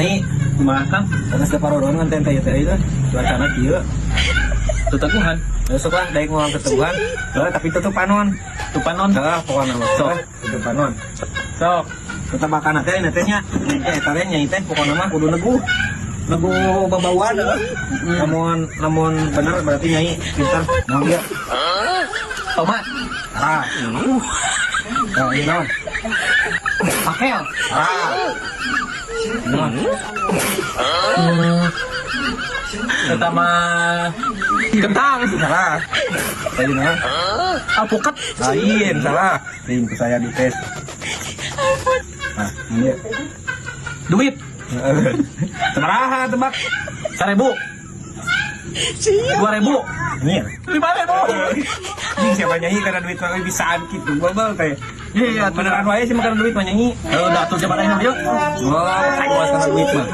Nyai, Kumaha, Kang? Geus parodon ngan teh teh itu. Cuacana kieu. Teteguhan. Besok lah daek ngomong keteguhan. Heuh, tapi tutup panon. Tutup panon. Heeh, pokokna mah. Sok. Tutup panon. Sok. Tebakan teh teh nya. Eh, eta teh nyai teh pokokna mah kudu neguh. Neguh babauan heuh. Lamun lamun bener berarti nyai pinter. Naon dia? Tomat. Ah. Nah, ieu naon? Pakel. Ah. Naon? Eta mah kentang. Salah. Tadi naon? Alpukat. Lain, salah. Ting ku saya dites. Nah, ini. Duit. Sabaraha tebak? 1.000. 2.000. Ini. 5.000. Ini siapa nyanyi karena duit mah bisaan gitu. Bobol teh. Iya, Beneran wae sih makan duit mah nyanyi. Udah tuh jabatan yuk. Oh, puas karena duit mah.